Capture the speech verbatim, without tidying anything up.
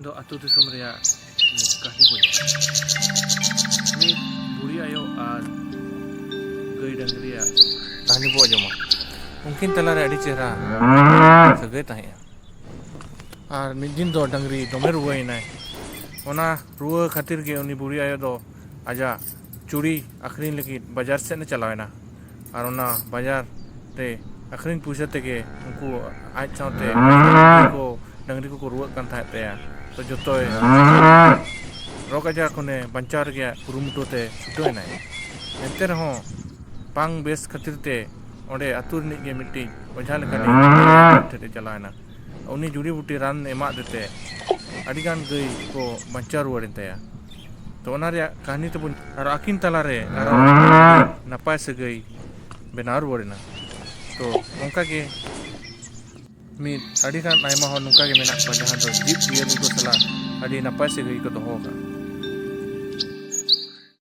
ᱫᱚ ᱟᱹᱛᱩ ᱫᱤᱥᱚᱢ ᱨᱮᱭᱟᱜ ᱢᱤᱫ ᱠᱟᱹᱦᱱᱤ ᱵᱚᱱ ᱧᱮᱞᱟ᱾ ᱢᱤᱫ ᱵᱩᱲᱦᱤ ᱟᱭᱳ ᱟᱨ ᱜᱟᱹᱭ ᱰᱟᱹᱝᱨᱤᱭᱟᱜ ᱠᱟᱹᱦᱱᱤ ᱵᱚ ᱟᱸᱡᱚᱢᱟ᱾ ᱩᱱᱠᱤᱱ ᱛᱟᱞᱟᱨᱮ ᱟᱹᱰᱤ ᱪᱮᱦᱨᱟ ᱥᱟᱹᱜᱟᱹᱭ ᱛᱟᱦᱮᱸᱜᱼᱟ᱾ ᱟᱨ ᱢᱤᱫ ᱫᱤᱱ ᱫᱚ ᱰᱟᱹᱝᱨᱤ ᱫᱚᱢᱮ ᱨᱩᱣᱟᱹᱭᱮᱱᱟᱭ᱾ ᱚᱱᱟ ᱨᱩᱣᱟᱹ ᱠᱷᱟᱹᱛᱤᱨ ᱜᱮ ᱩᱱᱤ ᱵᱩᱲᱦᱤ ᱟᱭᱳ ᱫᱚ ᱟᱡᱟᱜ ᱪᱩᱲᱤ ᱟᱹᱠᱷᱨᱤᱧ ᱞᱟᱹᱜᱤᱫ ᱵᱟᱡᱟᱨ ᱥᱮᱫ ᱮ ᱪᱟᱞᱟᱣᱮᱱᱟ᱾ ᱟᱨ ᱚᱱᱟ ᱵᱟᱡᱟᱨ ᱨᱮ ᱟᱹᱠᱷᱨᱤᱧ ᱯᱩᱭᱥᱟᱹ ᱛᱮᱜᱮ ᱩᱱᱠᱩ ᱟᱡ ᱥᱟᱶᱛᱮ ᱠᱚ ᱰᱟᱹᱝᱨᱤ ᱠᱚᱠᱚ ᱨᱩᱣᱟᱹᱜ ᱠᱟᱱ ᱛᱟᱦᱮᱸᱫ ᱛᱟᱭᱟ᱾ ᱛᱚ ᱡᱚᱛᱚᱭ ᱨᱳᱜᱽ ᱟᱡᱟᱨ ᱠᱷᱚᱱᱮ ᱵᱟᱧᱪᱟᱣ ᱨᱮᱭᱟᱜ ᱠᱩᱨᱩᱢᱩᱴᱩ ᱛᱮ ᱪᱷᱩᱴᱟᱹᱣ ᱮᱱᱟᱭ᱾ ᱮᱱᱛᱮ ᱨᱮᱦᱚᱸ ᱵᱟᱝ ᱵᱮᱥ ᱠᱷᱟᱹᱛᱤᱨ ᱛᱮ ᱚᱸᱰᱮ ᱟᱹᱛᱩ ᱨᱤᱱᱤᱡ ᱜᱮ ᱢᱤᱫᱴᱤᱡ ᱚᱡᱷᱟ ᱞᱮᱠᱟᱱᱤᱡ ᱴᱷᱮᱱ ᱮ ᱪᱟᱞᱟᱣᱮᱱᱟ᱾ ᱩᱱᱤ ᱡᱩᱲᱤ ᱵᱩᱴᱤ ᱨᱟᱱ ᱮᱢᱟᱫ ᱫᱮᱛᱮ ᱟᱹᱰᱤᱜᱟᱱ ᱜᱟᱹᱭ ᱠᱚ ᱵᱟᱧᱪᱟᱣ ᱨᱩᱣᱟᱹᱲᱮᱱ ᱛᱟᱭᱟ᱾ ᱛᱚ ᱚᱱᱟ ᱨᱮᱭᱟᱜ ᱠᱟᱹᱦᱱᱤ ᱛᱮᱵᱚᱱ, ᱟᱨ ᱟᱹᱠᱤᱱ ᱛᱟᱞᱟᱨᱮ ᱟᱨᱚ ᱱᱟᱯᱟᱭ ᱥᱟᱹᱜᱟᱹᱭ ᱵᱮᱱᱟᱣ ᱨᱩᱣᱟᱹᱲᱮᱱᱟ᱾ ᱛᱚ ᱱᱚᱝᱠᱟ ᱜᱮ ᱢᱤᱫ ᱟᱹᱰᱤᱜᱟᱱ ᱟᱭᱢᱟ ᱦᱚᱲ ᱱᱚᱝᱠᱟ ᱜᱮ ᱢᱮᱱᱟᱜ ᱠᱚᱣᱟ, ᱡᱟᱦᱟᱸ ᱫᱚ ᱡᱤᱵᱽ ᱡᱤᱭᱟᱹᱞᱤ ᱠᱚ ᱥᱟᱞᱟᱜ ᱟᱹᱰᱤ ᱱᱟᱯᱟᱭ ᱥᱟᱹᱜᱟᱹᱭ ᱠᱚ ᱫᱚᱦᱚ ᱟᱠᱟᱫᱼᱟ᱾